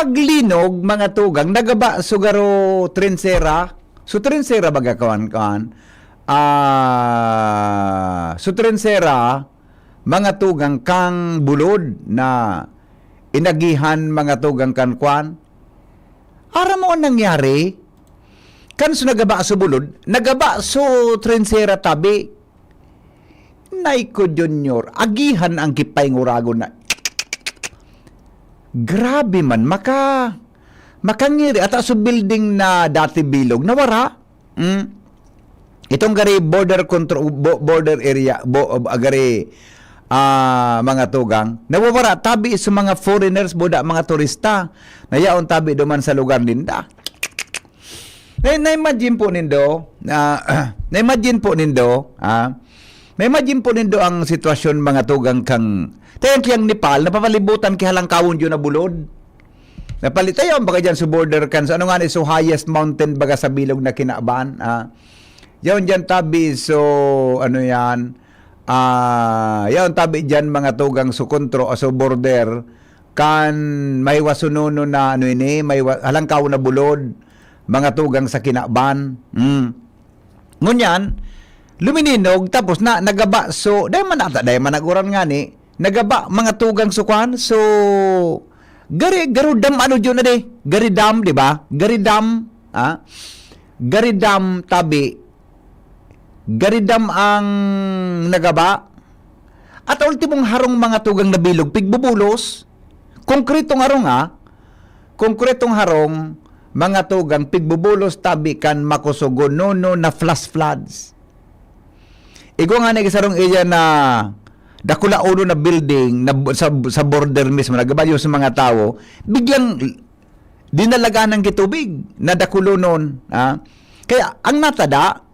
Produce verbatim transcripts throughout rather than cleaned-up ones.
Paglinog, mga tugang, nagaba so garo trensera. So, trensera baga, kawan, kawan. Ah, so, trensera, mga tugang, kang bulod na inagihan, mga tugang, kan kwan. Aram mo an nangyari? Kan so nagaba so bulod, nagaba so trensera tabi. Nay ko, Junior, agihan ang kipay nguragon na. Grabe man, maka-, makangiri. Ata so building na dati bilog, nawara. Mm. Itong gari border control, bo-, border area, bo-, ah, gari, ah, mga tugang, nawawara tabi sa mga foreigners, buda mga turista, na yaon tabi duman sa lugar ninda. Na, na-imagine po nindo, ah, na-imagine po nindo, ah, na-imagine po nindo ang sitwasyon, mga tugang, kang, tayang kiyang Nepal, napapalibutan ki halangkawon diyo na bulod. Napalitayaw baga diyan sa border kan, so ano nga ni, so highest mountain baga sa bilog na kinaban, ah. Yaon diyan tabi, so ano yan, ah, yaon tabi diyan, mga tugang, so kontro, ah, so border kan may wasunono na ano ini, may wa-, halangkaw na bulod, mga tugang, sa kinaban. Mm. Ngunyan, lumininog, tapos na, nagaba, so, dai man ata, dai man nag-uran ngani, nagaba, mga tugang, so kwan, so, gari, garo dam, ano diyon na di? Gari dam, di ba? Gari dam, ah? Gari dam, tabi. Gari dam ang nagaba. At ultimong harong, mga tugang, na bilog, pigbubulos. Konkretong harong, ah. Konkretong harong, mga tugang, pigbubulos tabi kan makusugon, no, no, na flash floods. Igwa nga na sarong iya na dakula uno na building na bu-, sa, sa border mismo, nagbabayo sa mga tao, biglang dinalagan ng gitubig na dakulonon, ha? Kaya ang natada,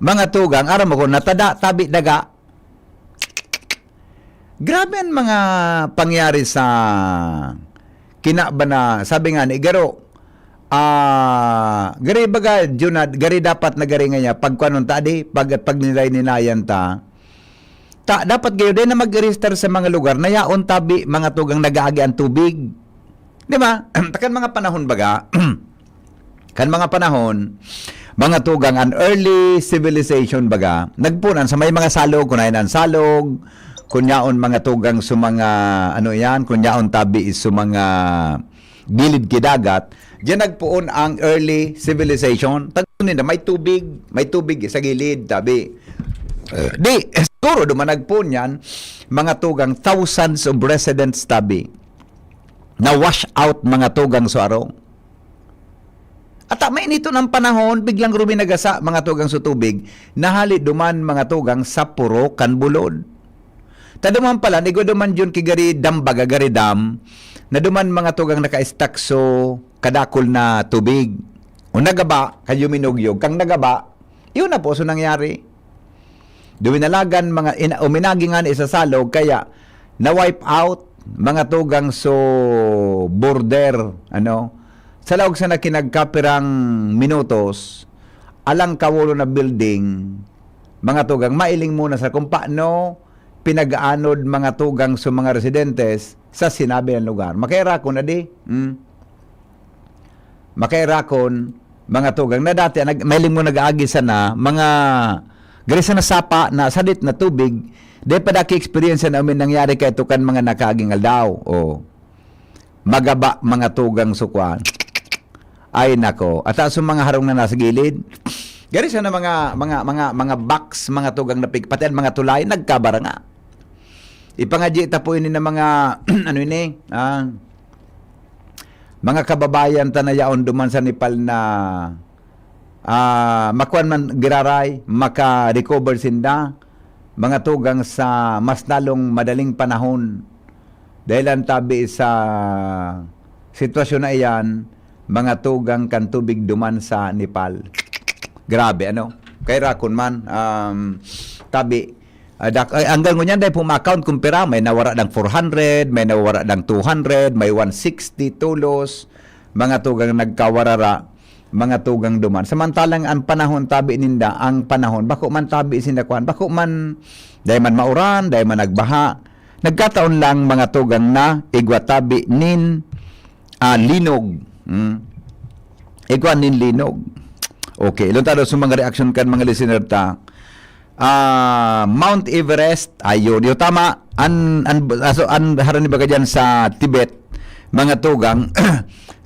mga tugang, aram mo kung natada, tabi daga, grabe ang mga pangyari sa kinaban na, sabi nga ni Garo, ah, gari baga, Junad, gari dapat na gari nga niya, pagkuanon ta, di, pag, pagninay-ninayan ta, ta, dapat gayo din na mag-register sa mga lugar na yaon tabi, mga tugang nag-aagi ang tubig. Di ba? Takan mga panahon baga, kan mga panahon, mga tugang, an early civilization baga, nagpunan sa may mga salog, kun ayan ang salog, kun yaon, mga tugang, sa mga, ano yan, kun yaon tabi sa mga gilid ki dagat, diyan nagpuon ang early civilization. Tagpo nila, may tubig, may tubig sa gilid, tabi. Eh, di, eh, siguro duman nagpuon yan, mga tugang, thousands of residents tabi na wash out, mga tugang, sa arong. At, ah, mainiton ang panahon, biglang ruminagasa, mga tugang, sa tubig, nahali duman, mga tugang, sa purok kan bulod. Ta duman pala, igwa duman yun ki gari dam baga, gari dam, na duman, mga tugang, naka-stack so kadakul na tubig. O nagaba, kayo minugyog, kang nagaba, yun na po so nangyari. Duminalagan, mga ina-, uminagi nga ni sa salog, kaya na-wipe out, mga tugang, so border, ano, sa laog sana ki nagkapirang minutos, alang kawolo na building, mga tugang, mailing muna sa kung paano pinag-aanod, mga tugang, sa mga residentes sa sinabi ng lugar. Makairakon na di. Hmm? Makairakon, mga tugang, na dati, nag-, mailing mo nag-aagi sana, mga gari sana sapa na sadit na tubig, di pa daki experience na umin nangyari kay tukan mga nakaaging aldaw. O, magaba, mga tugang, sukwan. Ay, nako. At sa mga harong na nasa gilid, gari sana mga, mga, mga, mga box, mga tugang na pig-, pati ang mga tulay, nagkabaranga. Ipangadyi ta po ini na mga, ano ini, ah, mga kababayan ta na yaon duman sa Nepal na, ah, makuan man giraray, maka-recover sinda, mga tugang, sa mas lalong madaling panahon. Dahil ang tabi sa sitwasyon na iyan, mga tugang kan tubig duman sa Nepal. Grabe, ano? Kay rakon man, um, tabi, ah, dak-, ay, hanggang ngunyan, dahil pumakaon kung pira, may nawara ng four hundred, may nawara ng two hundred, may one sixty, tulos, mga tugang nagkawarara, mga tugang duman. Samantalang ang panahon, tabi ninda, ang panahon, bako man tabi sinda kwan, bako man, dahil man mauran, dahil man nagbaha, nagkataon lang, mga tugang, na igwa tabi nin Ah, linog. Hmm. Igwa nin linog. Okay, ilon ta daw sa mga reaksyon kan mga listener ta. Ah, Mount Everest, ayun. Yo, tama. An, an, aso, an harani baga dyan sa Tibet, mga tugang,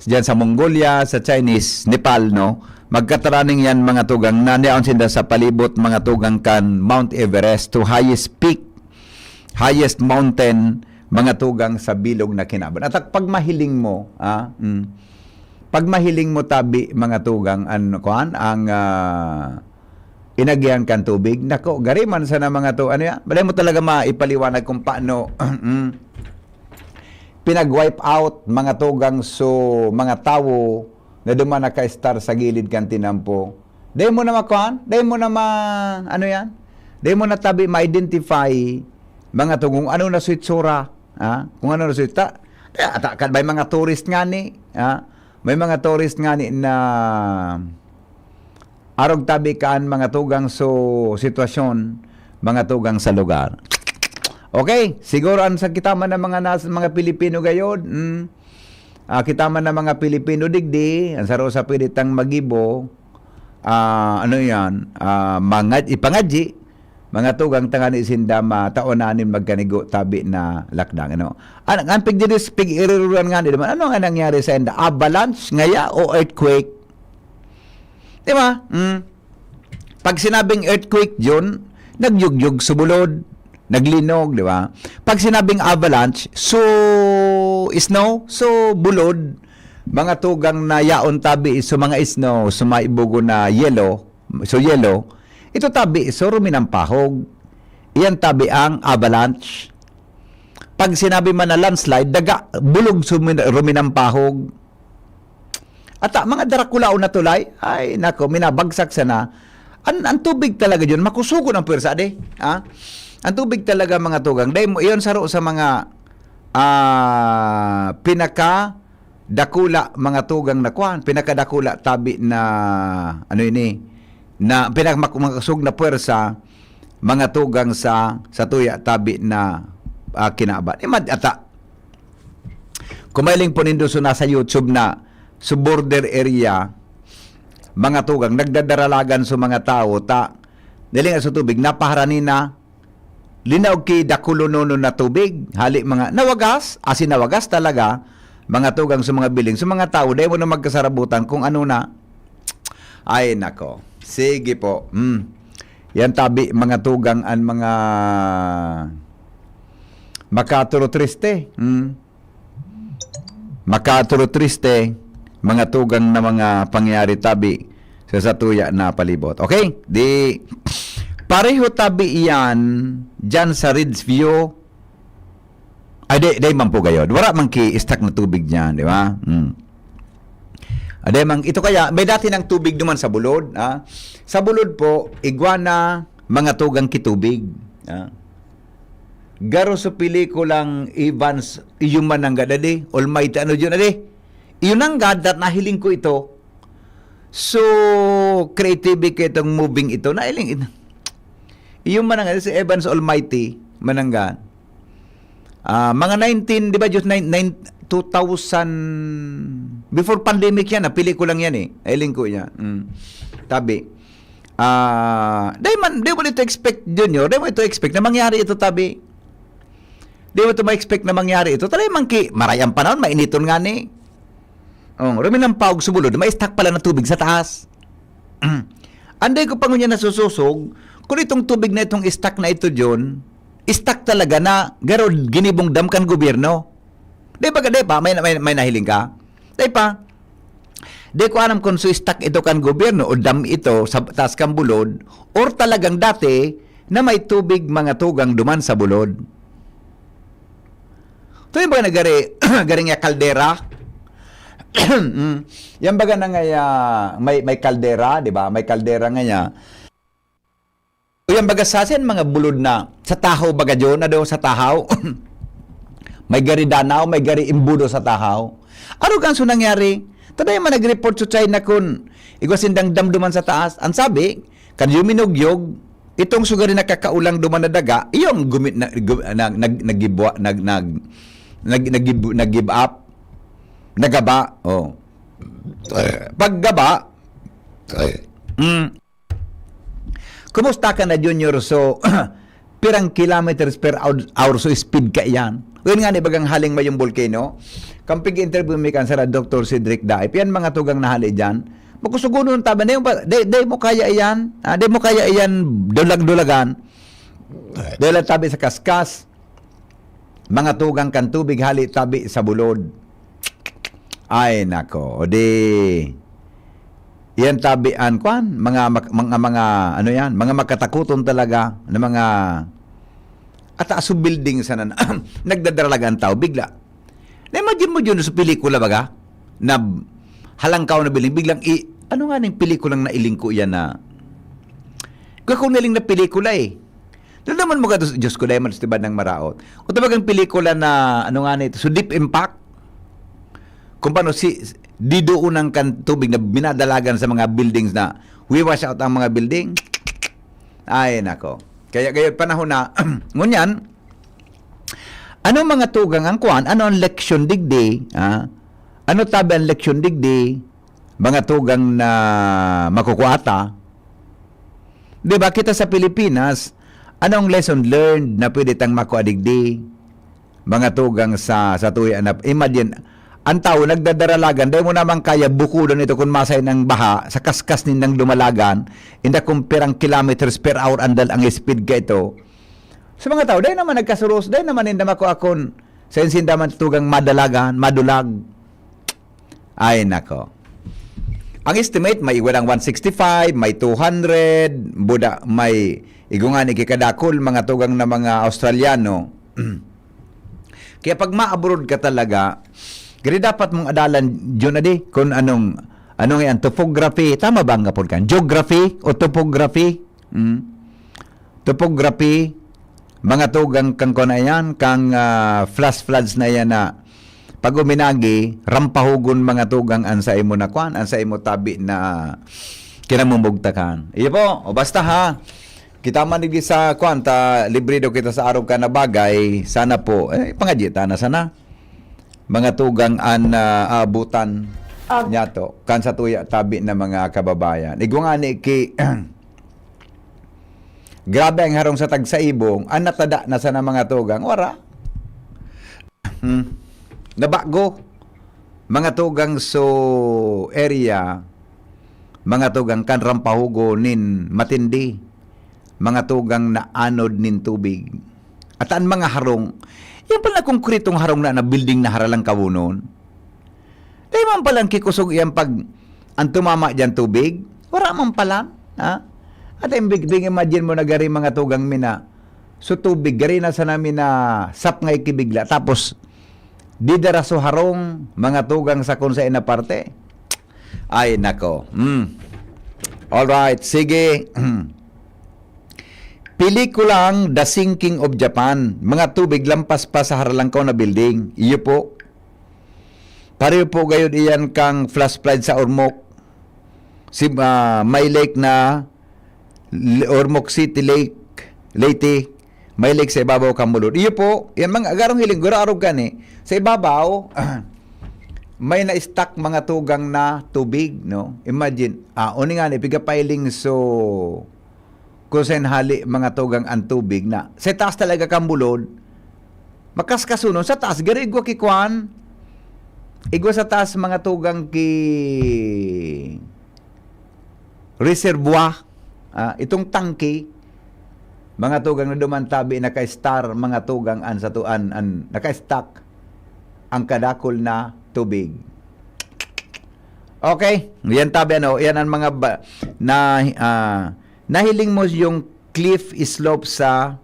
dyan sa Mongolia, sa Chinese, Nepal, no? Magkataraning yan, mga tugang, na niyaon sinda sa palibot, mga tugang, kan Mount Everest, to highest peak, highest mountain, mga tugang, sa bilog na kinaban. At pag mahiling mo, ah, mm, pag mahiling mo tabi, mga tugang, an, kuan, ang, ah, inagihan kan tubig, nako, gari man sana mga to, ano yan? Balay mo talaga maipaliwanag kung paano, mm, pinag-wipe out, mga tugang, so, mga tawo na duman naka-star sa gilid kan tinampo. Dai mo na makuan? Dai mo na ma-, ano yan? Dai mo na tabi ma-identify, mga to, kung ano na so itsura, ha? Kung ano na so ita-, kaya ata, kan may mga tourist nga ni, ha? May mga tourist nga ni na arog tabi kan mga tugang so sitwasyon, mga tugang sa lugar. Okay, siguro an sa kita man na mga nas-, mga Pilipino gayod, mm, ah, kita man na mga Pilipino digdi, an saro sa pwede tang magibo, ah, ano yan, ah, mga ipangadyi, mga tugang tangani sinda mataon na nin magkanigo tabi na lakdang, ano. An, an pigdidis-, pig-iriruran nga ni naman, ano nga nangyari sa inda? Avalanche ngaya o earthquake? Di ba? Mm. Pag sinabing earthquake, yun, nagyugyog sa bulod, naglinog, di ba? Pag sinabing avalanche, so snow, so bulod, mga tugang na yaon tabi, so mga snow, so maibugo na yelo, so yelo, ito tabi, so ruminampahog. Iyan tabi ang avalanche. Pag sinabi man na landslide, daga, bulog so min-, ruminampahog. Ata, mga Draculaon na tulay, ay nako, minabagsak sana. An, ang tubig talaga yun, makusugon ang pwersa, ade. Ha? Ang tubig talaga, mga tugang, dahil mo, iyon saro sa mga, ah, pinaka dakula, mga tugang na kwan, pinakadakula tabi na, ano ini, na pinakamakasog na pwersa, mga tugang sa, sa tuya tabi na, ah, kinaban. Imad ata, kung mahiling po nindo so nasa YouTube na, so border area, mga tugang, nagdadaralagan so mga tao, ta, dali nga sa tubig, napaharani na, linaog ki dakulononon na tubig, hali mga nawagas, asin nawagas talaga, mga tugang sa mga building. So, mga tao, dai mo na magkasarabutan kung ano na. Ay, nako. Sige po. Hmm. Yan tabi, mga tugang, an mga makatulo triste. Hmm. Makatulo triste, mga tugang na mga pangyayari tabi sa satuya na palibot. Okay? Di, pareho tabi iyan dyan sa Ridge View. Ay, di, di man po gayod. Wala man ki-stuck na tubig dyan, di ba? Hmm. Ah, di man, ito kaya, may dati ng tubig naman sa bulod, ha? Sa bulod po, iguana, mga tugang kitubig. Ha? Garo sa pelikulang Evans, iyo man ang gadadi, Almighty, ano yun, adi? Iyo nanggad that nahiling ko ito. So, creative ko itong moving ito. Nahiling ito. Iyo man ang, si Evans Almighty, manangga. Ah, mga nineteen, di ba, Diyos, nine, nine, two thousand, before pandemic yan, ah, pelikulang yan eh. Nahiling ko yan. Mm. Tabi. Ah, di man, di mo ito expect, Junior, di mo ito expect na mangyari ito, tabi. Di mo ito ma-expect na mangyari ito. Talagang mangki, maray ang panahon, mainiton nga ni. Oh, ruminampawag sa bulod, may stuck pala na tubig sa taas. Anday ko pa ngunyan nasusosog, kung itong tubig na itong stuck na ito, John, stuck talaga na garod ginibong dam kan gobyerno. Di ba, di pa? May, may, may nahiling ka? Di pa? Di ko alam kung so stuck ito kan gobyerno o dam ito sa taas kan bulod or talagang dati na may tubig mga tugang duman sa bulod. Ito yung mga nagari, garing ya kaldera. Mm. Yan baga na nga ya, may, may kaldera, di ba? May kaldera nga ya. O yan baga sa asin, mga bulod na sa tahaw baga dyan, na daw sa tahaw. May gari danaw, may gari imbudo sa tahaw. Ano kan so nangyari? Taday man nag-report sa China kun igwa sindang damduman sa taas. Ang sabi, kan yuminugyog, itong sugari nakakaulang duman na daga, iyong gumi-, na, gu-, na, nag, nagibwa-, nag, nag, nag, nagib-, nag-give up. Nagaba, oh. Paggaba, mm, kumusta ka na, Junior? So, pirang kilometers per hour, hour so speed ka iyan? Yun nga ni bagang haling mayong volcano. Kampig interview mi kan sara Doktor Cedric Daip. Yan mga tugang na hali dyan. Makusugunon tabi, dai mo pa, dai, dai mo kaya iyan. Ah, dai mo kaya iyan dulag-dulagan. Dahil ang tabi sa kaskas, mga tugang kan tubig hali tabi sa bulod. Ay, nako. O di, yan tabi an kwan, mga, mak- mga, mga, ano yan, mga makatakuton talaga na mga, at taas ng building sana na, nagdadralag ang tao, bigla. Na-imagine mo yun sa pelikula, baga? Na halangkaw na building, biglang i-, ano nga ning pelikulang nailingko yan na? Kaya kung naling na pelikula eh. Doon naman mo ka, Diyos ko, dahil mas tibad ng maraot. O tabagang pelikula na, ano nga nito, so Deep Impact. Kung paano si, didoon ang kan tubig na minadalagan sa mga buildings na wiwash out ang mga building. Ay, nako. Kaya gayon panahon na, ngunyan, ano mga tugang ang kuan? Ano ang leksyon digdi? Ah? Ano tabi ang leksyon digdi? Mga tugang na makukuata. Di ba, kita sa Pilipinas, anong lesson learned na pwede tang makua digdi? Mga tugang sa, sa tuya na, imagine, ang tao nagdadaralagan, dai mo naman kaya bukudan ito kung masay ng baha, sa kaskas nindang dumalagan, inda kung pirang kilometers per hour ang dal-, ang speed ka ito. Sa mga tao, dai naman nagkasuros, dai naman ninda makuakon, sa insinda man tugang madalagan, madulag. Ay, nako. Ang estimate, may igwa ng one sixty-five, may two hundred, buda, may igwa nga ni kikadakol, mga tugang na mga Australiano. Kaya pag ma-abroad ka talaga, gari dapat mong adalan, yun na di, kung anong, anong yan, topography, tama ba ang kapod kan? Geography o topography? Mm. Topography, mga tugang kang kuwan na yan, kang, ah, flash floods na yan na pag uminagi, rampahugon mga tugang an sa imo na kuwan, an sa imo tabi na kinamumugtakan. Iyo po, o basta ha, kita man digdi sa kuwan, ta libre daw kita sa arog ka na bagay, sana po, eh, pangadyi ta na sana. Mga tugang an, ah, abutan Ah. niya to, kan sa tuya tabi na mga kababayan. Igwa nga ni ki, grabe ang harong sa tagsaibong, an natada na sana mga tugang, wara. Hmm. Nabago. Mga tugang so area, mga tugang kan rampahugo nin matindi, mga tugang na anod nin tubig. At an mga harong, yan pala konkretong harong na, na building na haralang kawunon. Dai man palang kikusog iyan pag an tumama diyan tubig. Wara man pala, ha? At ang big, big imagine mo na gari mga tugang mi na, so tubig, gari na sa namin na sapngay kibigla. Tapos, didara so harong, mga tugang sa kung sa ina parte. Ay, nako. Hmm. Alright, sige. Pelikulang The Sinking of Japan. Mga tubig lampas pa sa haralangkaw na building. Iyo po. Pareho po gayud iyan kang flash flood sa Ormoc. Si, ah, may lake na L-, Ormoc City Lake, Leyte. May lake sa ibabaw kan bulod. Iyo po, yan mga agarong hiling, gurarog ka ni. Sa ibabaw, may na-stuck mga tugang na tubig, no? Imagine, ah, uni nga ni, pigapailing so, kung saan hali mga tugang ang tubig na. Sa taas talaga kan bulod, makaskasunon sa taas, garo igwa ki kuan, igwa sa taas mga tugang ki reservoir, ah, itong tangke, mga tugang na duman tabi naka-star, mga tugang an sa tuan, an naka-stock ang kadakol na tubig. Okay, yan tabi ano, yan ang mga ba, na, ah, nahiling mo yung cliff slope sa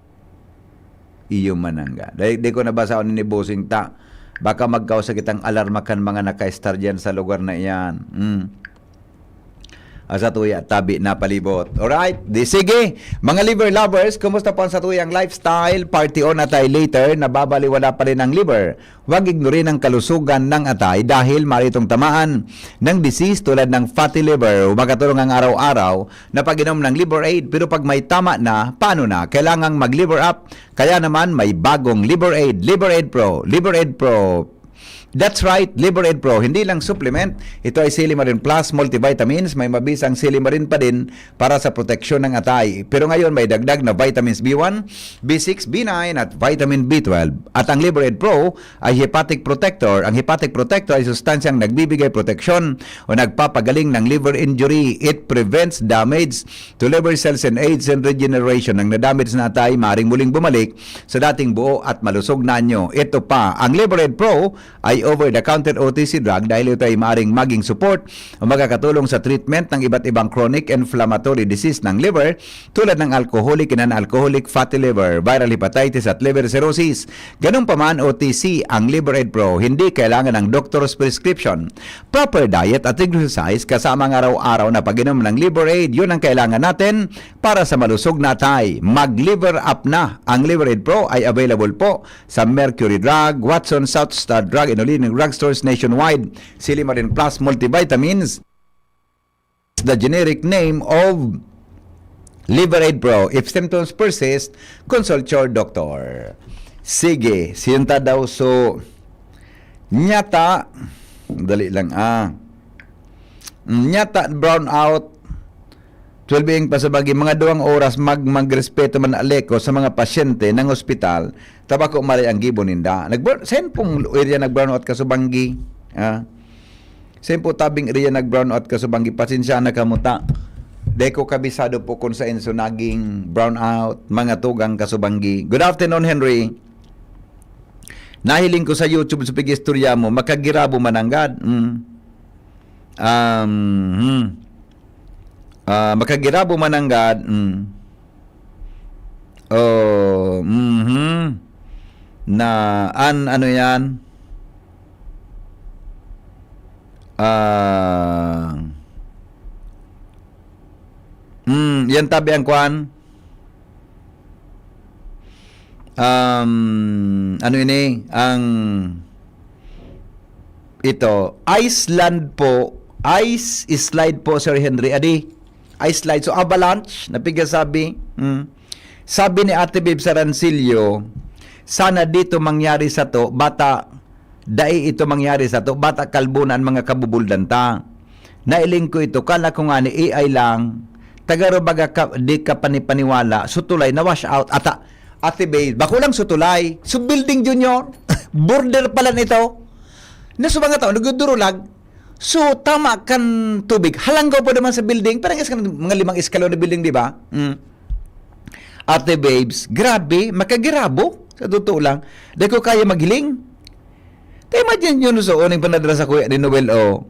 iyo manangga. Dai, di ko nabasa ni Bossing ta. Baka magkausa kitang alarma kan mga naka-star diyan sa lugar na iyan. Mm. Asa tuya, tabi na palibot. Alright? Di sige, mga liver lovers, kumusta po ang satuyang lifestyle? Party on atay later, nababaliwala pa rin ang liver. Huwag ignorin ang kalusugan ng atay dahil maritong tamaan ng disease tulad ng fatty liver. Makatulong ang araw-araw na pag-inom ng Liver Aid. Pero pag may tama na, paano na? Kailangang mag-Liver Up. Kaya naman, may bagong Liver Aid. Liver Aid Pro. Liver Aid Pro. That's right, Liver Aid Pro, hindi lang supplement. Ito ay Silimarin Plus multivitamins, may mabisang silimarin pa din para sa proteksyon ng atay. Pero ngayon may dagdag na vitamins B one, B six, B nine at vitamin B twelve. At ang Liver Aid Pro ay hepatic protector. Ang hepatic protector ay sustansyang nagbibigay proteksyon o nagpapagaling ng liver injury. It prevents damage to liver cells and aids in regeneration. Ang nadamage na atay maring muling bumalik sa dating buo at malusog na anyo. Ito pa, ang Liver Aid Pro ay over-the-counter O T C drug dahil ito ay maaring maging support o makakatulong sa treatment ng iba't ibang chronic inflammatory disease ng liver tulad ng alcoholic and non-alcoholic fatty liver, viral hepatitis at liver cirrhosis. Ganun pa man, O T C ang Liver Aid Pro, hindi kailangan ng doctor's prescription. Proper diet at exercise kasama ang araw-araw na pag-inom ng Liver Aid, yun ang kailangan natin para sa malusog na atay. Mag-Liver Up na! Ang Liver Aid Pro ay available po sa Mercury Drug, Watson, South Star Drug, and Olenek Drugstores nationwide. Silimarin Plus Multivitamins, the generic name of Liver Aid Pro. If symptoms persist, consult your doctor. Sige, sinta daw so, nyata, dali lang ah. Nyata brownout, twelve A M pa sa bagi, mga duwang oras mag magrespeto man Aleco sa mga pasyente ng ospital, tabako maray ang gibo ninda. Nag-brown, saan pong area nag-brownout ka sa banggi? Ah? Saan po tabing area nag-brownout ka sa banggi? Pasensya na kamuta. Di ko kabisado po kung saan so naging brownout, mga tugang ka sa banggi. Good afternoon, Henry. Nahiling ko sa YouTube sa pag-istorya mo, makagirabo mananggad. Mm. Um, hmm. Ah, makagirabo mananggad. Mm. Oh, mhm. Na, an, ano yan? Ah, mm, yan tabi ang kwan. Um, ano ini? Ang, ito, ice land po, ice slide po, Sir Henry. Adi, ice slide. So, avalanche, napigasabi. Mm. Sabi ni Ate Bib Sarancillo, sana dito mangyari sa to, bata, dai ito mangyari sa to, bata kalbo na ang mga kabubuldan ta. Nailing ko ito, kala ko nga ni A I lang, tagaro baga ka, di ka panipaniwala, so tulay na wash out, ata, Ate Bib, bako lang so tulay, so building, Junior, border pala nito. Na sa mga tao, nagdudurulag, so tama kan tubig, halanggaw pa naman sa building, parang is-, mga limang eskalon na building, di ba? Mm. Ate Babes, grabe, makagirabo. Sa totoo lang, di ko kaya maghiling. Ta imagine nyo, no, so, uning panadra sa kuya ni Noel, oh.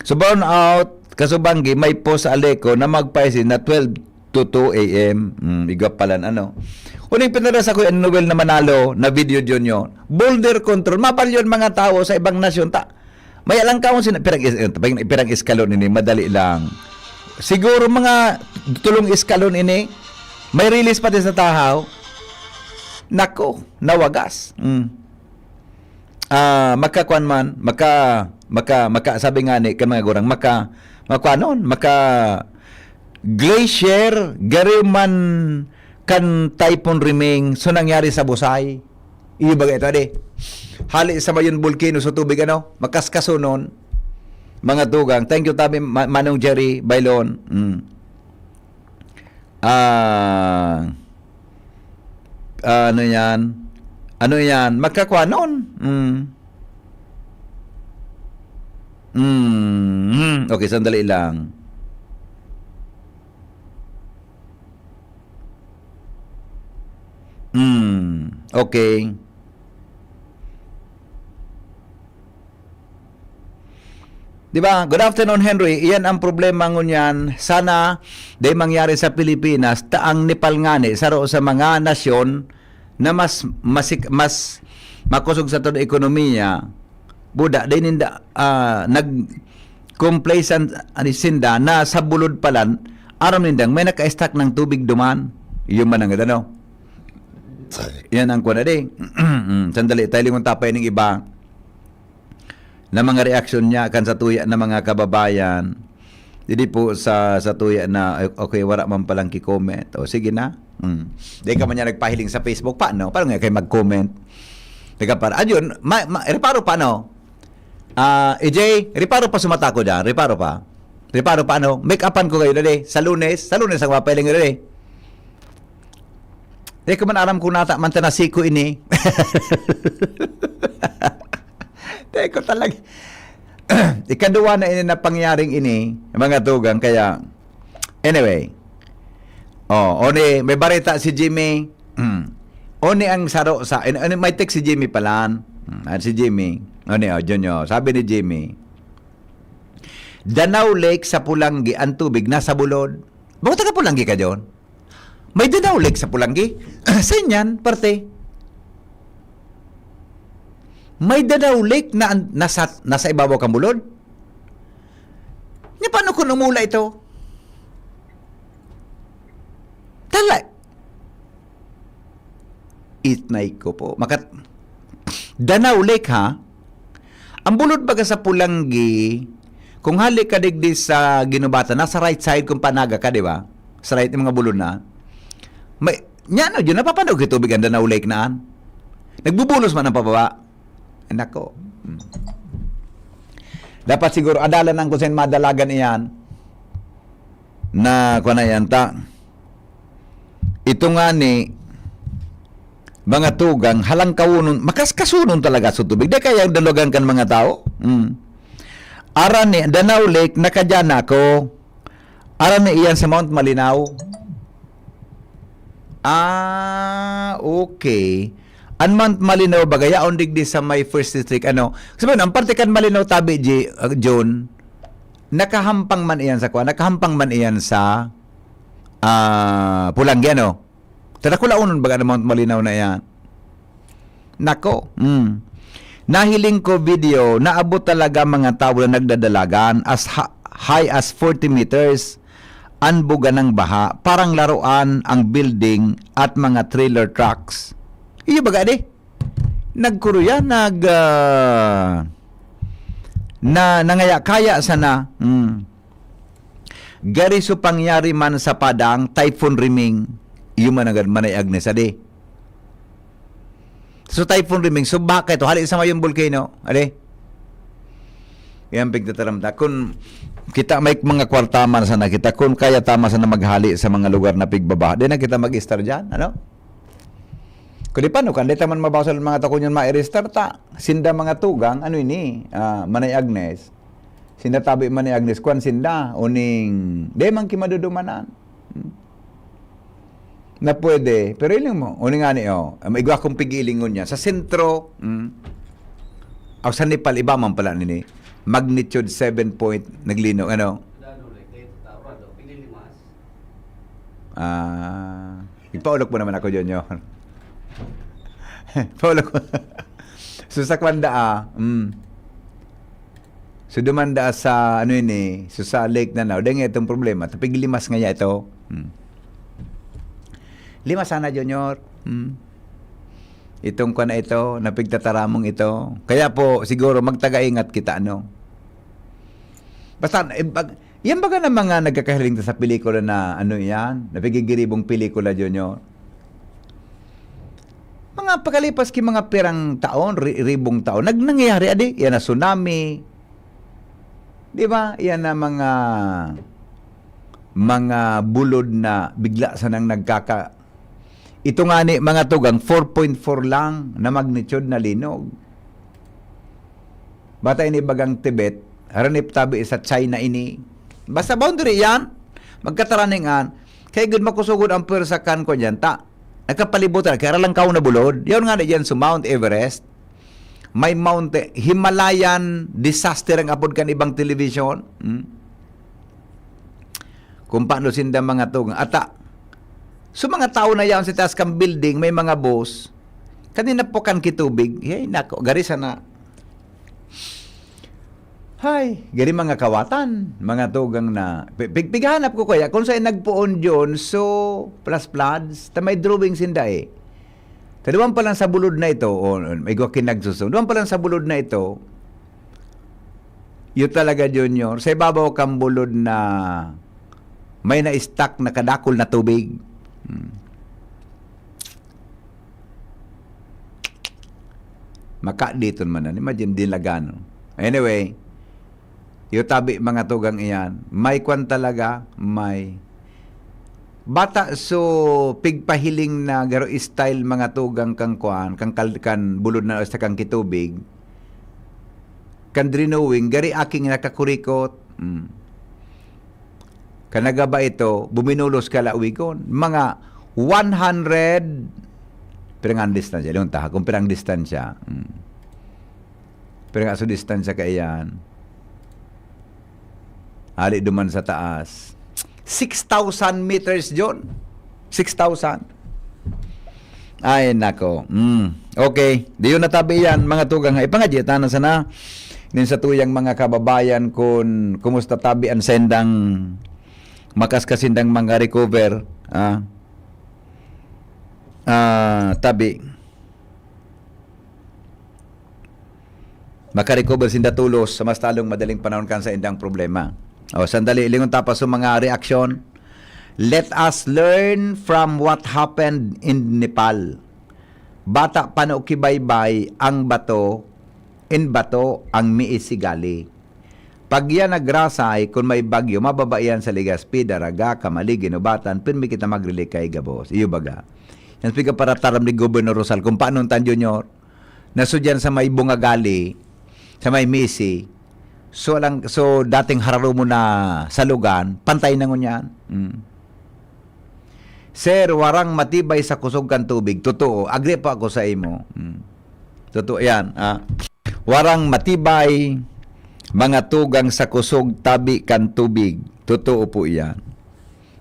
So, brown out, kasubanggi, may post sa Aleco na magpaisin na twelve to two A M. Mm, igwa palan, ano. Uning pinadra sa kuya ni Noel na Manalo, na video, Junior. Border control, mabalyon mga tao sa ibang nasyon. Ta, may alang kaon sina, pirang, is-, eh, pirang, pirang eskalon ini, madali lang. Siguro mga tulong eskalon ini, may release pati sa tahaw. Nako, nawagas. Mm. Ah, makakuan man, maka, maka, maka, sabi nga ni, kan mga gurang, maka, makuanon, maka, glacier, gari man kan Typhoon Riming, so nangyari sa Busay. Iyo baga ito, adi? Hali sa mayon volcano sa tubig, ano? Makaskasonon. Mga tugang. Thank you, tabi, Ma-, Manong Jerry Bailon. Mm. Ah, ano yan? Ano yan? Magkakuanon. Mm. Mm. Okay, sandali lang. Mm. Okay. Di ba? Good afternoon, Henry. Iyan ang problema ngunyan. Sana di mangyari sa Pilipinas. Ta ang Nepal ngani, saro sa mga nasyon na mas, masik-, mas makosog sa todo ekonomiya. Buda, di ninda, ah, nag-, complacent, ani, sinda, na sa bulod palan, aram nindang may naka-stack ng tubig duman. Iyo man ang ano. Yan ang kuwan na di. Mm, sandali, tayo lingon tapay ning iba na mga reaksyon niya kan sa tuya na mga kababayan. Didi po sa, sa tuya na, okay, wala man palang ki-comment. O, sige na. Mm. Di ka man niya nagpahiling sa Facebook pa, no? Parang nga kayo mag-comment. Teka, para. Ayun, ma, ma, reparo pa, no? Ah, E J, reparo pa sa mata ko dyan. Reparo pa. Reparo pa, ano? Make-upan ko kayo, dali. Sa Lunes, sa Lunes ang mapailing, dali. Di ko man aram kung nata man ta na siko ini. Di ko talaga. Ikaduwa na ini na pangyaring ini, mga tugang. Kaya, anyway. Oh, oni, may bareta si Jimmy. Mm. Oni ang saro sa, in, oni, may text si Jimmy palan. Mm, ah, si Jimmy. Oni, oh, Junior. Sabi ni Jimmy, Danao Lake sa Pulanggi, ang tubig nasa bulod. Bako taga Pulanggi ka, John? May Danao Lake sa Pulanggi? Sa inyan, parte. May Danao Lake na an-, nasa, nasa ibabaw kan bulod? Nya, paano kung umula ito? Tala. Itnay ko po. Makat-, Danao Lake, ha? Ang bulod baga sa Pulanggi, kung hali ka digdi sa Ginubatan, nasa right side kung panaga ka, di ba? Sa right ng mga bulod na. May, nya, ano, yun, napapanog yung tubig ang Danao Lake na, an? Nagbubulos man ang pababa. Ay, nako. Hmm. Dapat siguro, adalan ang kusin madalagan iyan. Na, kuwan na yan, ta. Ito nga ni, mga tugang, halangkawunon, makaskasunon talaga sa tubig. Di kaya dalagan kan mga tao? Mm. Aran ni, Danao Lake, nakadyan na ako. Aran ni iyan sa Mount Malinao. Ah, okay. An Mount Malinao, baga, yaon digdi sa may First District, ano? Sabi, ang parte kan Malinao, tabi, J-, uh, John, nakahampang man iyan sa kuwan, nakahampang man iyan sa, ah, Pulanggi, ano? Tadakulaonon baga na Mount Malinao na iyan. Nako, mm. Nahiling ko video, naabot talaga mga tao na nagdadalagan as ha-, high as forty meters. An buga ng baha, parang laruan ang building at mga trailer trucks. Iyo baga di? Nagkuruya, nag, ah, na, nangaya-kaya sana. Mm. Gari so pangyari man sa Padang, Typhoon Riming, iyo man agad Manay Agnes, adi. So, Typhoon Riming, so baka ito, hali sa mayong volcano, adi. Yan, pigtataram ta. Kun kita may mga kwarta man sana kita, kun kaya ta man sana maghali sa mga lugar na pigbabaha, di na kita mag-estar dyan, ano? Kung di pa, no, kan di ta man mabasol mga takunyon, ma-estar ta. Sinda mga tugang, ano ini, ah, Manay Agnes? Sinda tabi man ni Agnes, kwan sinda, uning, di man ki madudumanan. Hmm. Na pwede, pero iling mo, uning ani, oh, ang igwa kong pigilingon niya. Sa sentro, hmm, aw sa Nepal, iba man pala nini. Magnitude seven point, naglino, ano? Ah, ipaulok mo naman ako, Junior. Paulok mo. So, sa Kwanda, ah, mm. So, dumanda sa, ano yun eh, so, sa Lake Nanao, dahil nga itong problema, tapig limas nga niya ito. Hmm. Limas sana, Junior. Hmm. Itong kwa na ito, napigtataramong ito. Kaya po, siguro, magtaga-ingat kita, ano? Basta, eh, bag-, yan baga na mga nagkakahiling sa pelikula na, ano yan, napigigiribong pelikula, Junior? Mga pagkalipas ki mga pirang taon, ri-, ribong taon, nag-, nangyayari, adi, yan na tsunami. Di ba? Yan na mga, mga bulod na bigla sanang nagkaka-, ito nga ni, mga tugang, four point four lang na magnitude na linog. Bata ini bagang Tibet, haranip tabi sa China ini. Basta boundary yan, magkataraningan. Kaya gud makusugod ang pwersa kan ko dyan, ta. Nakapalibutan, kaya lang kao na bulod. Yun nga na dyan sa Mount Everest. May Mount Himalayan disaster ang apod kan ibang television. Hmm? Kung paano sinda mga tugang. Ata, so mga tao na yaon sa taas kang building, may mga boss. Kanina po kan kitubig. Hey, nako, gari sana. Hay, gari mga kawatan, mga tugang na. Pi-, pig-, pighanap ko kaya kung saan nagpoon John, so, plus floods, ta may drawing sinda eh. Kaduman pa lang sa bulod na ito, o, may gwa kinagsuso. Duman pa lang sa bulod na ito, yun talaga, Junior, sa ibabaw kang bulod na may na-stuck na kadakol na tubig. Hmm. Makaditon man na. Imagine, dinlagan. Anyway, iyo tabi, mga tugang iyan. May kwan talaga, may bata, so, pigpahiling na garo style, mga tugang, kang kwan, kang kal-, kan bulod na sa kang kitubig, kan drenowing, gari aking nakakurikot. Mm. Kan nagaba ito, buminulos ka lawigon. Mga one hundred, pirang distansya, lingon ta, kung pirang distansya. Mm. Pirang aso distansya kaiyan. Hali duman sa taas. Six thousand meters, John. Six thousand. Ay, nako. Mm. Okay. Di yun natabi yan, mga tugang. Ipangadyi ta na sana. Nin sa tuyang mga kababayan kun kumusta tabi ang sendang makas kasindang mga recover. Ah. Ah, tabi. Makarecover sinda tolos sa mas lalong madaling panahon kan sa indang problema. O, sandali, lingon ta pa sa mga reaksyon. Let us learn from what happened in Nepal. Bata pa no kibaybay ang bato, in bato ang miisigali. Pag yan nagrasay, kun may bagyo, mababa yan sa Legazpi, Daraga, Camalig, Guinobatan, pirmi kita magrilikay gabos. Iyo baga. Yan pigkaparataram ni Gobernador Rosal, kung paano tan Junior, na so dyan sa may Bungagali, sa may Misi, so, alang, so dating hararo mo na salugan, pantay na ngunyan. Mm. Sir, warang matibay sa kusog kan tubig. Totoo. Agree po ako sa imo. Mm. Totoo yan. Ah. Warang matibay, mga tugang sa kusog tabi kan tubig. Totoo po yan.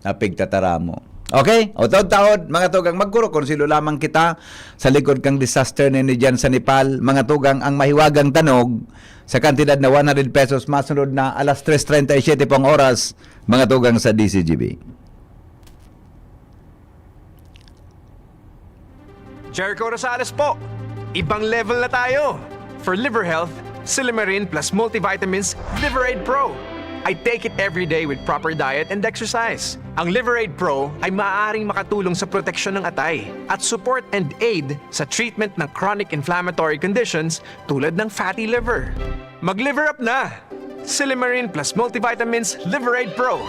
Napigtataramo. Okay? O, taod-taod, mga tugang, magkuro-konsilo lamang kita sa likod kang disaster na ini dyan sa Nepal. Mga tugang, ang mahiwagang tanog sa kantidad na one hundred pesos, masunod na alas tres treinta y siete po ang oras, mga tugang sa D C G B. Jericho Rosales po! Ibang level na tayo! For liver health, Silymarin plus multivitamins Liver Aid Pro. I take it every day with proper diet and exercise. Ang Liver Aid Pro ay maaaring makatulong sa proteksyon ng atay at support and aid sa treatment ng chronic inflammatory conditions tulad ng fatty liver. Mag-liver up na! Silymarin plus multivitamins Liver Aid Pro.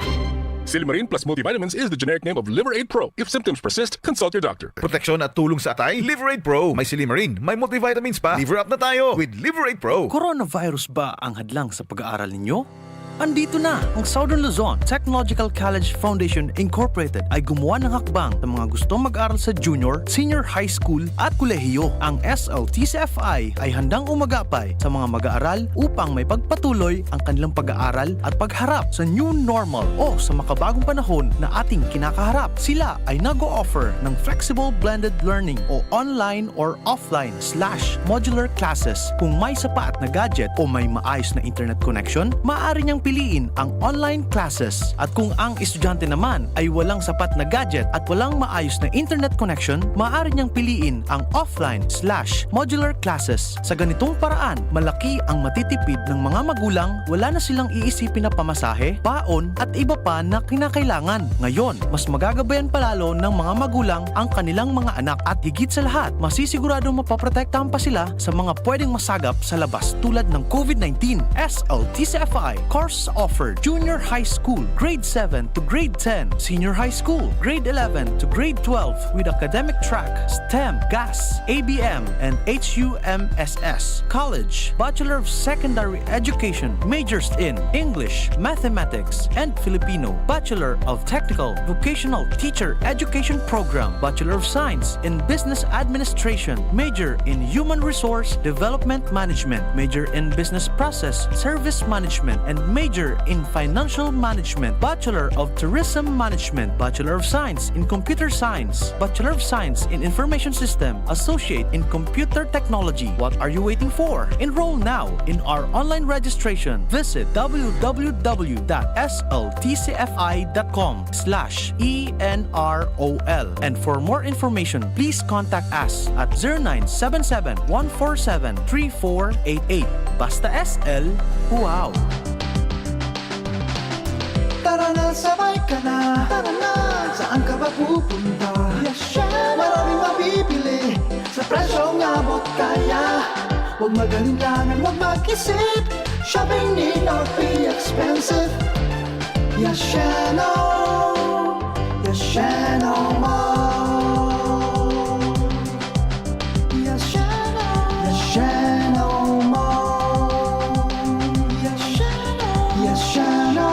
Silymarin plus multivitamins is the generic name of Liver Aid Pro. If symptoms persist, consult your doctor. Proteksyon at tulong sa atay, Liver Aid Pro. May silymarin, may multivitamins pa. Liver up na tayo with Liver Aid Pro. Coronavirus ba ang hadlang sa pag-aaral ninyo? Andito na! Ang Southern Luzon Technological College Foundation Incorporated ay gumawa ng hakbang sa mga gustong mag-aral sa junior, senior high school at kolehiyo. Ang S L T C F I ay handang umagapay sa mga mag-aaral upang maipagpatuloy ang kanilang pag-aaral at pagharap sa new normal o sa makabagong panahon na ating kinakaharap. Sila ay nag-o-offer ng flexible blended learning o online or offline slash modular classes. Kung may sapat na gadget o may maayos na internet connection, maaari niyang piliin ang online classes. At kung ang estudyante naman ay walang sapat na gadget at walang maayos na internet connection, maaari niyang piliin ang offline slash modular classes. Sa ganitong paraan, malaki ang matitipid ng mga magulang, wala na silang iisipin na pamasahe, baon, at iba pa na kinakailangan. Ngayon, mas magagabayan pa lalo ng mga magulang ang kanilang mga anak at higit sa lahat, masisiguradong mapoprotektahan pa sila sa mga pwedeng masagap sa labas tulad ng COVID nineteen. S L T C F I, course offered, junior high school, grade seven to grade ten, senior high school, grade eleven to grade twelve, with academic track, STEM, GAS, A B M, and H U M S S. College, Bachelor of Secondary Education, majors in English, Mathematics, and Filipino, Bachelor of Technical Vocational Teacher Education Program, Bachelor of Science in Business Administration, major in Human Resource Development Management, major in Business Process Service Management, and major in Financial Management, Bachelor of Tourism Management, Bachelor of Science in Computer Science, Bachelor of Science in Information System, Associate in Computer Technology. What are you waiting for? Enroll now in our online registration. Visit w w w dot s l t c f i dot com slash e n r o l. And for more information, please contact us at zero nine seven seven, one four seven, three four eight eight. Basta S L, wow! Tara na, sabay ka na. Tara na. Saan ka ba pupunta? Yes, syempre. Maraming mabibili sa presyong abot kaya. Huwag mag-alinlangan, huwag mag-isip. Shopping need not be expensive. Yasheno, Yasheno Mall. Yasheno, Yasheno Mall. Yasheno, Yasheno.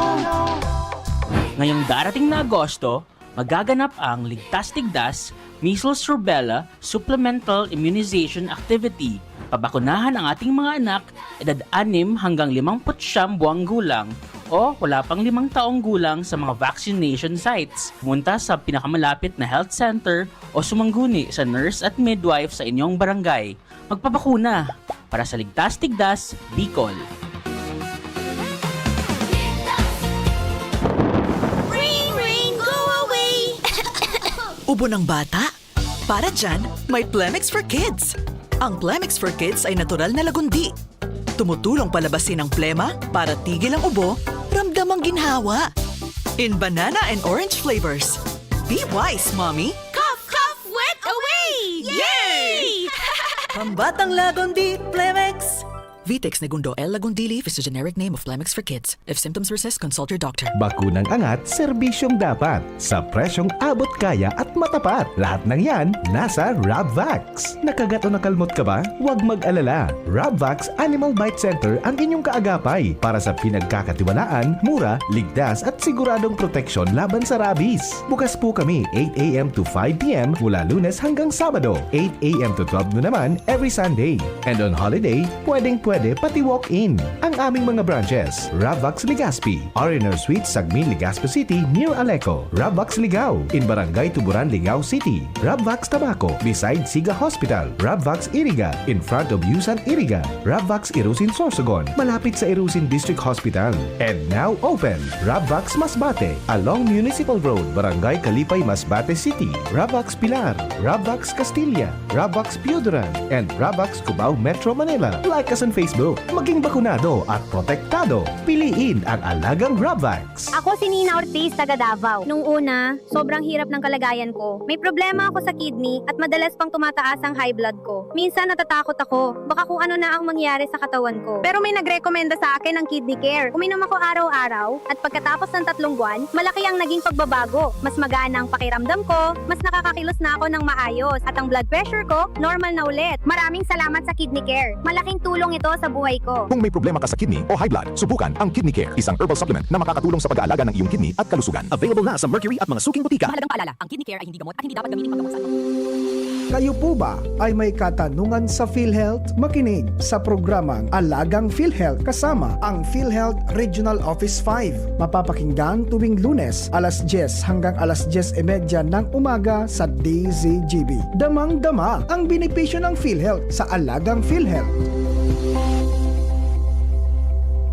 Ngayong darating na Agosto, magaganap ang Ligtas-Tigdas, Measles Rubella Supplemental Immunization Activity. Pabakunahan ang ating mga anak, edad anim hanggang limampu't siyam buwang gulang o wala pang limang taong gulang sa mga vaccination sites. Pumunta sa pinakamalapit na health center o sumangguni sa nurse at midwife sa inyong barangay. Magpabakuna para sa Ligtas-Tigdas, Bicol. Ring, ring, go away! Ubo ng bata? Para dyan, may Plemex for Kids. Ang Plemex for Kids ay natural na lagundi. Tumutulong palabasin ang plema para tigil ang ubo, ramdam ang ginhawa. In banana and orange flavors. Be wise, mommy! Cough, cough, wet away! Yay! Pambatang Lagundi, Plemex! Vitex Negundo L. Lagundili is the generic name of Plemex for Kids. If symptoms persist, consult your doctor. Bakunang angat, serbisyong dapat. Sa presyong abot kaya at matapat. Lahat ng yan, nasa Rabvax. Nakagat o nakalmot ka ba? Huwag mag-alala. Rabvax Animal Bite Center ang inyong kaagapay para sa pinagkakatiwalaan, mura, ligtas at siguradong proteksyon laban sa rabies. Bukas po kami eight a.m. to five p.m. mula Lunes hanggang Sabado, eight a.m. to twelve noon naman every Sunday. And on holiday, pwedeng-pwede pati walk-in. Ang aming mga branches, Rabvax Legazpi, R and R Suite, Sagmin, Legazpi City, near Aleco. Rabvax Ligao, in Barangay Tuburan, Ligao City. Rabvax Tabaco, beside Siga Hospital. Rabvax Iriga, in front of Yusan Iriga. Rabvax Irusin Sorsogon, malapit sa Irusin District Hospital. And now open, Rabvax Masbate, along Municipal Road, Barangay Kalipay, Masbate City. Rabvax Pilar, Rabvax Castilla, Rabvax Pioduran, and Rabvax Cubao, Metro Manila. Like us on Facebook. Maging bakunado at protektado. Piliin ang alagang Rabvax. Ako si Nina Ortiz, taga Davao. Nung una, sobrang hirap ng kalagayan ko. May problema ako sa kidney at madalas pang tumataas ang high blood ko. Minsan natatakot ako, baka kung ano na ang mangyari sa katawan ko. Pero may nagrekomenda sa akin ng Kidney Care. Uminom ako araw-araw at pagkatapos ng tatlong buwan, malaki ang naging pagbabago. Mas magana ang pakiramdam ko, mas nakakakilos na ako ng maayos, at ang blood pressure ko, normal na ulit. Maraming salamat sa Kidney Care. Malaking tulong ito sa buhay ko. Kung may problema ka sa kidney o high blood, subukan ang Kidney Care, isang herbal supplement na makakatulong sa pag-aalaga ng iyong kidney at kalusugan. Available na sa Mercury at mga suking botika. Mahalagang paalala, ang kidney care ay hindi gamot at hindi dapat gamitin panggamot sa anumang Kayo po ba ay may katanungan sa PhilHealth? Makinig sa programang Alagang PhilHealth kasama ang PhilHealth Regional Office five. Mapapakinggan tuwing Lunes, alas dyes hanggang alas dyes y media ng umaga sa D Z G B. Damang-dama ang benepisyo ng PhilHealth sa Alagang PhilHealth.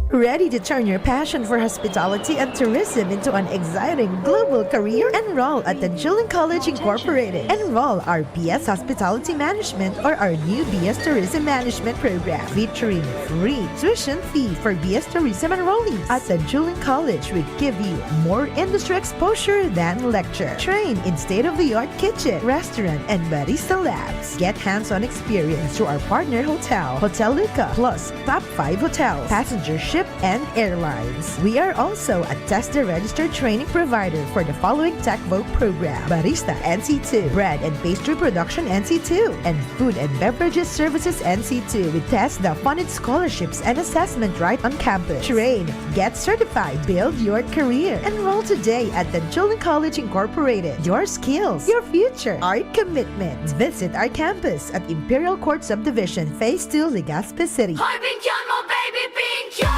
Ready to turn your passion for hospitality and tourism into an exciting global career? Enroll at Tanjuling College Incorporated. Enroll our B S Hospitality Management or our new B S Tourism Management program, featuring free tuition fee for B S Tourism enrollees. At Tanjuling College, we give you more industry exposure than lecture. Train in state-of-the-art kitchen, restaurant, and barista labs. Get hands-on experience through our partner hotel, Hotel Luca, plus top five hotels, passenger ship, and airlines. We are also a TESDA registered training provider for the following Tech Voc program: Barista N C two, Bread and Pastry Production N C two, and Food and Beverages Services N C two. With TESDA funded scholarships and assessment right on campus. Train, get certified, build your career. Enroll today at Tanjuling College Incorporated. Your skills, your future, our commitment. Visit our campus at Imperial Court Subdivision, Phase two, Legazpi City. Hoy, bigyan mo, baby, bigyan!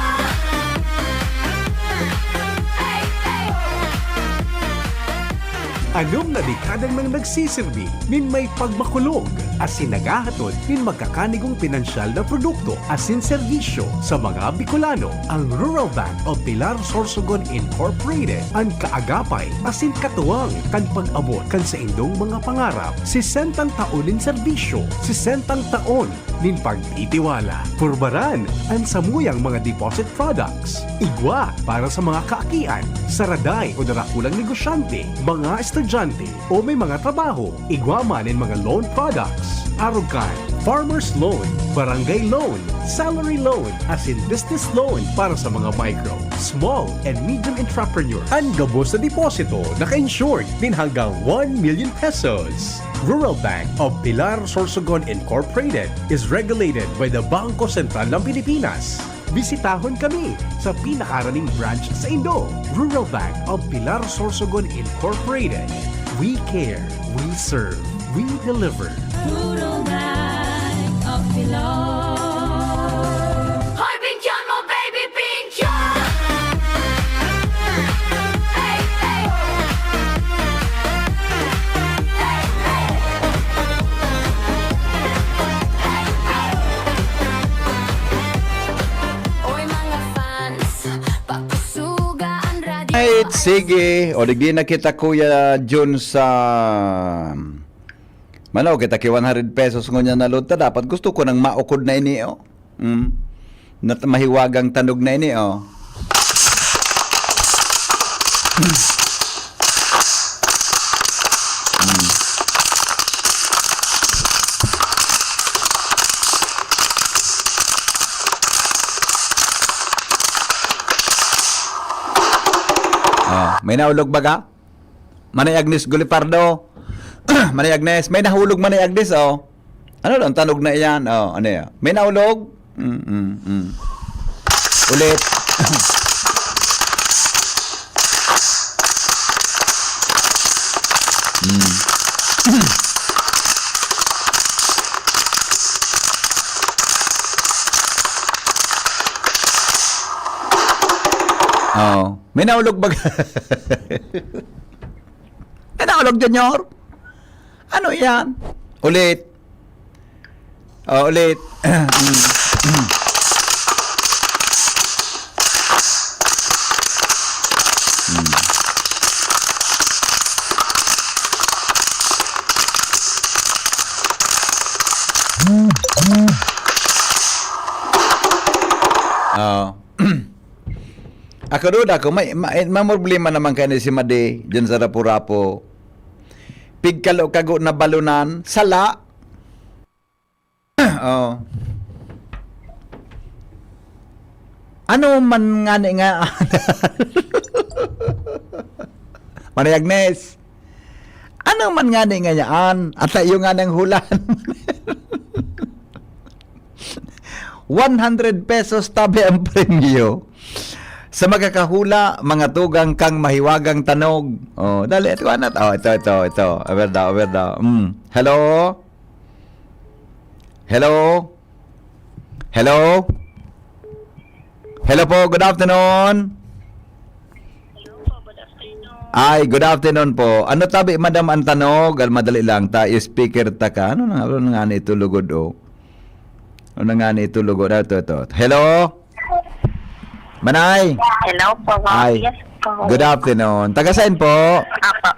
Hey, hey! Anom na dekada nang nagsisirbi nin may pagmakulog asin naghahatod nin makakanigong pinansyal na produkto asin serbisyo sa mga Bicolano. Ang Rural Bank of Pilar Sorsogon Incorporated, an kaagapay asin katuwang kan pag-abot kan saindong mga pangarap. Sesentang taon nin serbisyo, sesentang taon nin pagtitiwala. Purbaran an samuyang mga deposit products. Igwa para sa mga kaakian, saraday o darakulang negosyante, mga estudyante o may mga trabaho, igwa man nin mga loan products. Arog kan farmer's loan, barangay loan, salary loan, asin business loan para sa mga micro, small, and medium entrepreneurs. An gabos na deposito naka-insured nin hanggang one million pesos. Rural Bank of Pilar Sorsogon Incorporated is regulated by the Bangko Sentral ng Pilipinas. Bisitahon kami sa pinakaraning branch saindo. Rural Bank of Pilar Sorsogon Incorporated. We care, we serve, we deliver. Rural Bank of Pilar. Hoy, pinchon mo, baby, pinchon! Hey, hey! Oy, mga fans, pakusuga an radyo. Right, sige. O, digdi na kita, Kuya Jun, sa, mano, kita ki one hundred pesos ngunyan na load ta. Dapat gusto ko nang maukod na ini, oh. Mm. Nat-, mahiwagang tanog na ini, oh. Mm. Oh, may naulog baga? Manay Agnes Gulipardo. Manay Agnes, may nahulog, Manay Agnes, oh. Ano daw, tanog na iyan? Oh, ano yan? May naulog? Mm, mm, mm. Ulit. Mm. Oh, may naulog ba? May naulog, Junior? Ano yan? Ulit. Oh, ulit. Mm, mm. Mm. Oh. Ako, duda ko, may, may, may problema naman kaya ni si Madi dyan sa Rapu-Rapu. Pigkalo-kago na balunan, sala. Oh. Ano man ngani nga, Maria Agnes? Ano man ngani nga yaan? At iyo nga nang hulan. One hundred pesos tabi ang premyo. Sa makakahula, mga tugang kang mahiwagang tanog. Oh, dali, ito na. Oh, ito, ito, ito. Awerda, awerda. Mm. Hello? Hello? Hello? Hello po, good afternoon. Hello po, good afternoon. Ay, good afternoon po. Ano tabi, madam, ang tanog? Al-, madali lang, ta, speaker ta ka. Ano na, ano na nga ni ito lugod, oh? Ano na nga ni ito lugod? Ah, ito, ito. Hello? Manay? Hello po. Ay, yes po. Good afternoon. Taga saan po? Apo.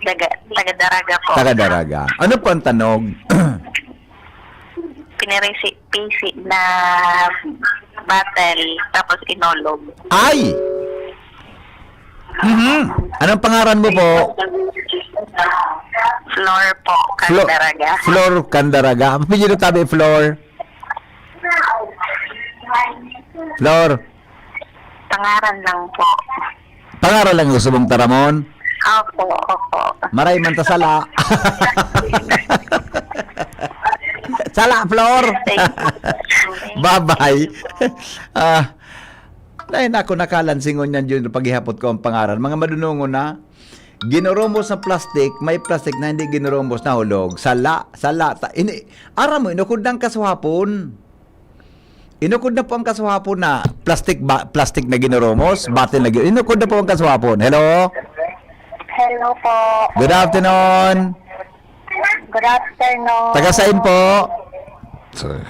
Taga, taga Daraga po. Taga Daraga. Ano po ang tanog? Pinirisi-pisi na bottle, tapos inulog. Ay! Mhm. Anong pangaran mo po? Flor po, Flo-, Candaraga. Flor Candaraga. Ang apelyido tabi, Flor? Flor. Pangaran lang po. Pangaran lang gusto mong taramon? Opo, opo. Maray man ta sala. Sala, Flor. Thank you. Bye-bye. Ah, dahil ako nakalansingon yan, yun, paghihapot ko ang pangaran. Mga madunungon na, ginurumos na plastic, may plastic na hindi ginurumos, nahulog. Sala, sala. Ta-, ini, aram mo, inukod ng kasuhapon. Inukod na po ang kasuhapon na plastic ba, plastic na ginurumos, batil na gi-, inukod na po ang kasuhapon. Hello? Hello po. Good afternoon. Good afternoon. Taga saan po? Sorry.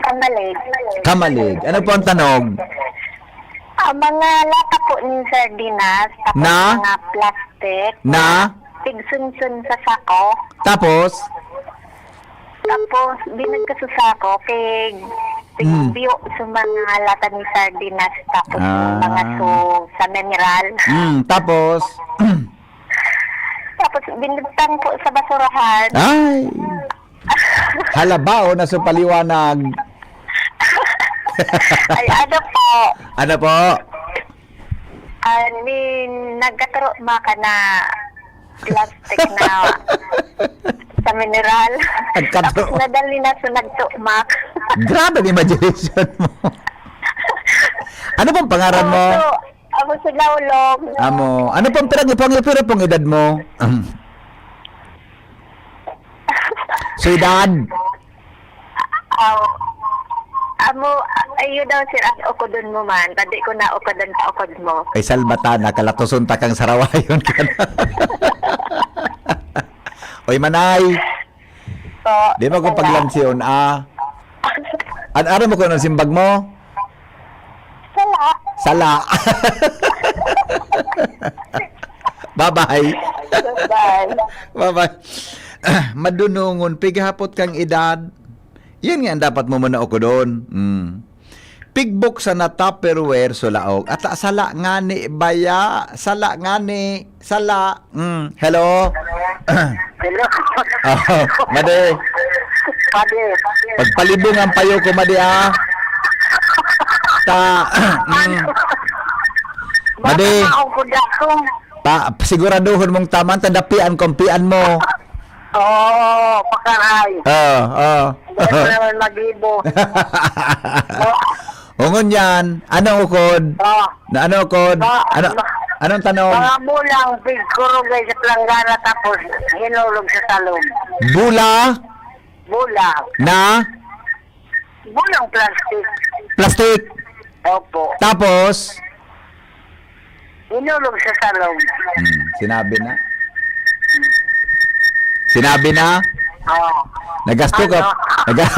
Kamalig. Kamalig. Ano po ang tanog? Ah, mga lata po ni sardinas, tapos Na? mga plastic. Na? Tigsunsun sa sako. Tapos? Tapos, binagkas sa sako, pig, Mm. pigbiyo sa mga lata ni sardinas, tapos Ah. mga su, sa mineral. Mm, tapos? Binutang po sa basurahan. Ay! Halabao na sa paliwanag. Ay, ano po? Ano po? Ah, ni, nagkaturo maka na plastic na sa mineral. Nagkaturo. Tapos nadali na sa nagtumak. Grabe ang imagination mo. Ano pong pangaran mo? Ako, ako si Laulong. Amo. Ano pong pirang ipong pira pong edad mo? So, edad? Aw, amo, ayo daw, sir, ang ukodon mo man. Padi ko na ukodon pa ukod mo. Ay, salbata na, kalatoson ta kang sarawayon ka na. Oy, Manay. Po, Di ba ko wala. Paglansion, ah? An-, aram mo kung anong simbag mo? Sala. Sala. Bye-bye. Bye-bye. Bye-bye. Madunongon, pighapot kang edad. Yan nga ang dapat mo muna ukodon. Mm. Pigbuksan na Tupperware, sulaog. At sala ngani, baya. Sala ngani. Sala. Mm. Hello? Hello. Oh, Madi. Padi. Pagpalibong ang payo ko, Madi, ah. Ta, mm. Madi. Baka maugod ako. Pa, siguraduhon mong taman, ta dapian kung pian mo. Oo, pakaray. Oo, oo. Hindi ako naman mag-ibo. Ngunyan, anong ukod? Oh. Na ano ukod? Ah, Ano, ma- anong tanong? Mga bulang pigkurugay sa planggana tapos hinulog sa salog. Bula Bula. Na Bulang plastic. Plastic. Opo. Tapos? Hinulog sa salog. Hmm, sinabi na. Sinabi na? Oo. Nagasto ka. Ano? Naga-,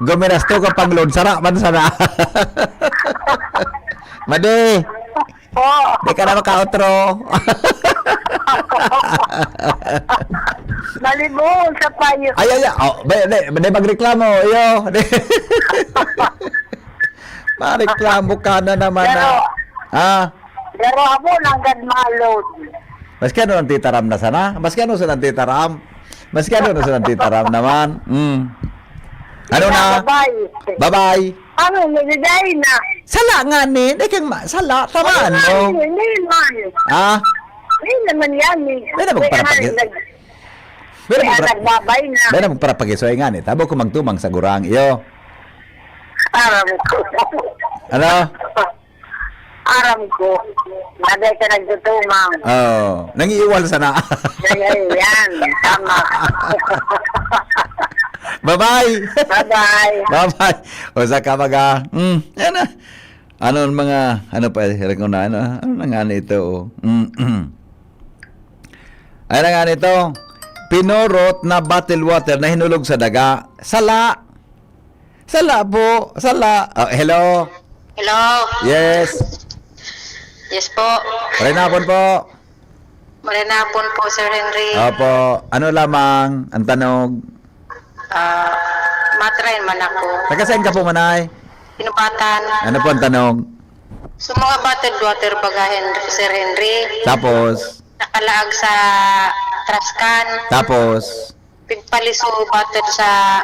gumirasto ka pang load. Sara man sana. Madi. Po. Di ka na makaotro. Malibong sa payo. Ay, ay, ay. Oh, di, di, di magreklamo. Iyo. Di. Mareklamo ka na naman. Pero, na. Ah. Pero ako nanggad malod. Maski ano ang titaram na sana? Maski ano sa nang titaram? Maski ano na sa nang titaram naman? Mm. Ano na? Bye-bye. Bye-bye. Ano, nagdadai na. Sala nga ni, di kang ma-, sala, tamaan mo. Hindi man. Ah? Hindi naman yan eh. May na magparapag-, Kaya nga, nag-, may na kaya magpara-, nagbabay na. May na magparapag-, so, ay nga ni, tabo ko magtumang sa gurang iyo. Aram ko. Ano? Aram ko. Bagay ka nagtutumang. Oo. Nangiiwal sana. Yan, yan, yan. Tama. Bye-bye. Bye-bye. Bye-bye. O, sa ka maga. Mm, yan na. Ano ang mga, ano pa, eh, ko na, ano, ano na nga nito, oh. Mm, mm. Ano na nga nito? Pinorot na bottle water na hinulog sa daga. Sala. Sala po. Sala. Oh, hello. Hello. Yes. Yes po. Maray na hapon po. Maray na hapon po, Sir Henry. Opo. Ano lamang ang tanog? Ah, matrain man ako. Taga saan ka po, Manay? Pinupatan. Ano po ang tanog? Sa mga bottled water, baga, Henry, Sir Henry. Tapos? Nakalaag sa trash can. Tapos? Pigpaliso, batid sa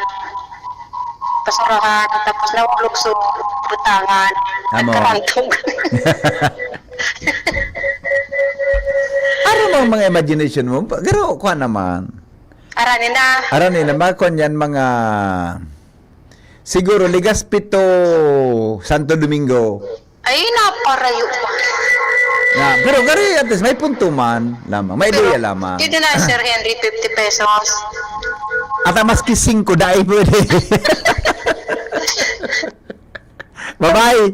basurahan, tapos nahulog sa butangan. Amo. Nagkarantog. Ano mang mga imagination mo? Garo, kuha naman. Arani na. Arani na, mga kuwan yan, mga, siguro, Legazpi to Santo Domingo. Ay, naparayo pa. Na, pero gari, at least, may punto man lamang. May Pero, ideya lamang. Yun na, Sir Henry, fifty pesos. At ang maski singko, dai pwede. Bye-bye.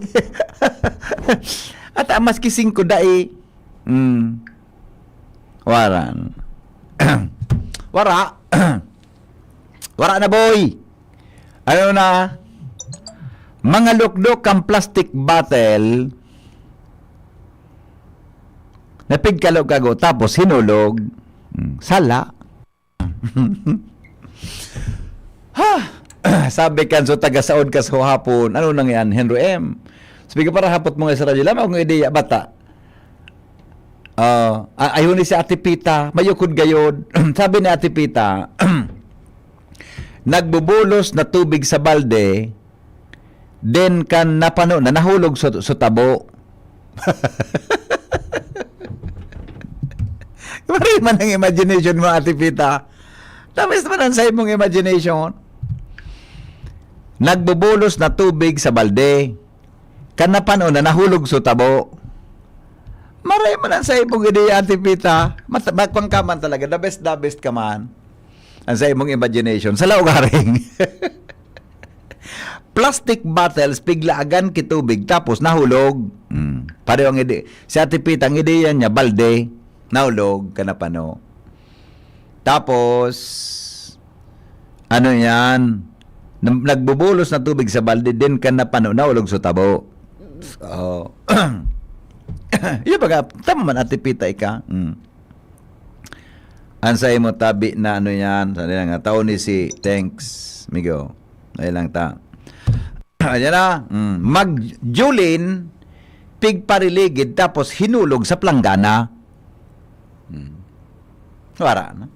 At ang maski singko, dai. Hmm. Waran. Wara. Wara na, boy. Ano na? Mga lukdok kang plastic bottle, napigkalo-kago, tapos hinulog. Hmm, sala. Ha? Sabi kan so taga-saod ka sa hapon, ano nang yan, Henry M? Sabi ko, para hapot mo nga sa radyo, lamang akong ideya, bata. Ah, a-, ayun ni si Ate Pita, mayukod gayod. Sabi ni Ate Pita, "Nagbubulos na tubig sa balde, then kan napano na, nahulog sa, sa tabo." Maray man ang imagination mo, Ate Pita. Tamis man ang sa imong imagination. "Nagbubulos na tubig sa balde. Kan napano na, nahulog sa tabo." Maray man ang sa imong ideya, Ate Pita. Mat-, mat-, kwan ka man talaga. The best, the best ka man. Ang sa imong imagination. Sa laugaring. Plastic bottles, piglaagan ki tubig, tapos nahulog. Hmm. Pareho ang ide-, si Ate Pita, ang ideya niya, balde. Nahulog, kan napano. Tapos, ano yan? Nam-, nagbubulos na tubig sa balde, then kan napano, nahulog sa tabo. Oh. Yun baga, tama man, Ate Pita, ika. Hmm. Ang sa imo tabi na ano yan, sa nila nga, tao ni si, thanks, migo. Ay lang ta. Ayan na. Mm. Mag-Julin, pigpariligid, tapos hinulog sa planggana. Mm. Wala na.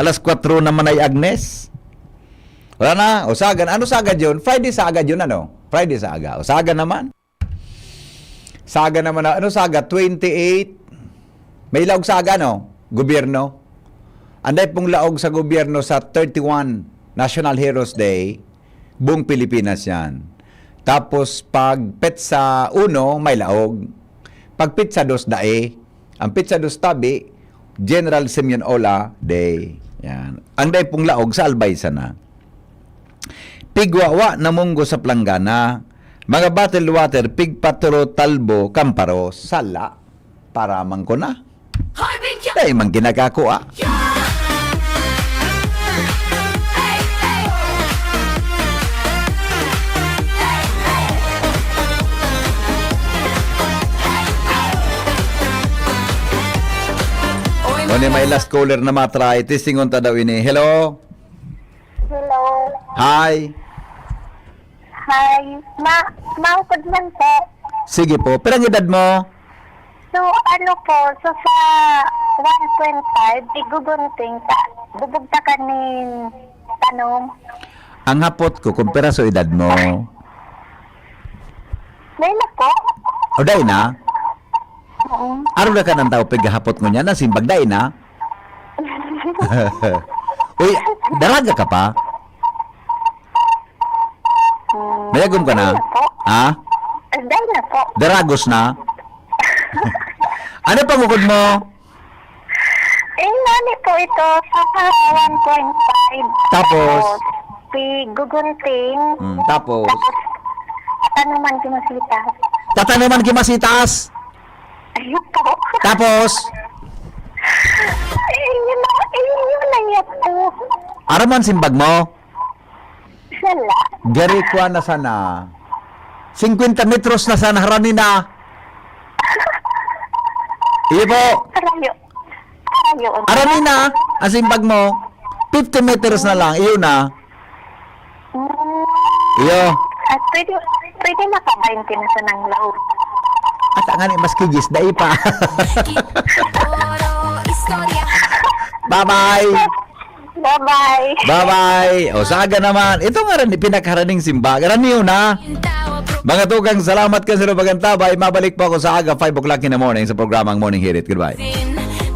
Alas kwatro naman ay Agnes. Wala na. O saga na. Ano saga yun? Friday saga yun, ano? Friday saga. O saga naman. Saga naman na, ano saga? Twenty-eight. May laog saga, no? Gobyerno. Anday pong laog sa gobyerno sa thirty-one National Heroes Day, buong Pilipinas yan. Tapos pag petsa uno, may laog. Pag petsa dos, dai. Ang petsa dos tabi, General Simeon Ola Day. Yan. Ang day pong laog sa Albay sana. Pigwawa na munggo sa planggana. Mga bottled water, pigpaturo talbo, kamparos, sala. Para man ko na. Dai man ginagako, ah. O ni may last caller na matry. Testingon ta daw ini. Hello? Hello. Hi. Hi. Ma-, maupod man po. Sige po. Pirang edad mo? So, ano po, so sa one point five, igugunting ta, bubugtakan nin tanom. Ang hapot ko, kung piraso edad mo? Dai na po. O, dai na? Oo. Aro na ka ng tao, pighahapot mo niya, nasimbag, dai na? Uy, daraga ka pa? Hmm, Mayagom ka na? Dai na po. Ha? Dai na po. Daragos na? Ano pangukod mo? Eh, nani po ito, sa one point five. Tapos? Tapos, pigugunting. Mm, tapos? Tapos, tanuman ki masitas. Tatanuman ki masitas? Ayun po. Tapos? Eh, yun na, eh, yun na yan po. Araman simbag mo? Sala. Gari kwa na sana. Singkwenta metros na sana, harani na. Iyo po. Karayo. Karayo. Harani na, ang simbag mo. Fifty meters na lang, iyo na. Mm. Iyo. At pwede, pwede maka-twenty na sa nang laog. At ang ani, mas kigis, dai pa. Puro istorya. Bye-bye. Bye-bye. Bye-bye. O, sa aga naman. Ito nga rin, pinakaharaning simba. Garaniyo na. Mga tukang, salamat kan sa pag-antabay. Mabalik po ako sa aga, five o'clock in the morning sa programang Morning Hirit. Goodbye.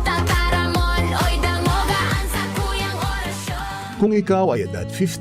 Tataramon, oy, dangoga, ang sakuyang orasyon. Kung ikaw ay edad fifty,